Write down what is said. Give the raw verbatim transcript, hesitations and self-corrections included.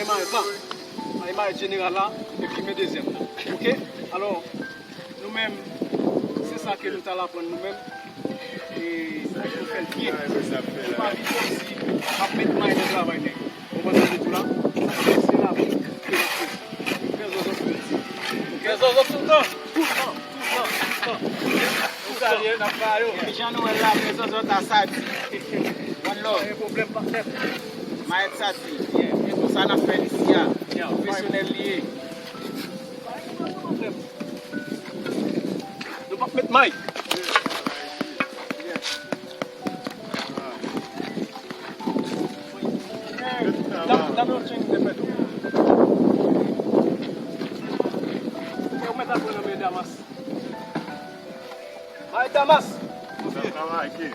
Demarè pa. Demarè jeneral la, epi men dezyèm nan. Oke? Alò, nou menm, se sa ke nou t al aprann nou menm. E fòk nou fè l byen. Nou pa vin kòmsi ap met may nan travay nèg. Ou konprann sa m di w la? Se la pou nou fè zòzò pou nou di. Fè zòzò tout tan. Tout tan, tout tan, tout tan. Tout tan. Salye, n ap ba yo. Epi jan nou wè l la, fè zòzò ta sa di. One love. Pa gen pwoblèm, patnè. Mayèt sa di. Se konsa n ap fè l isi a. Pwofesyonèl li ye. Pa gen pwoblèm. Nou p ap met may. Dam, dam yo chen de fè tou. E ou mèt al pran nan men Damas. May Damas. Konfye.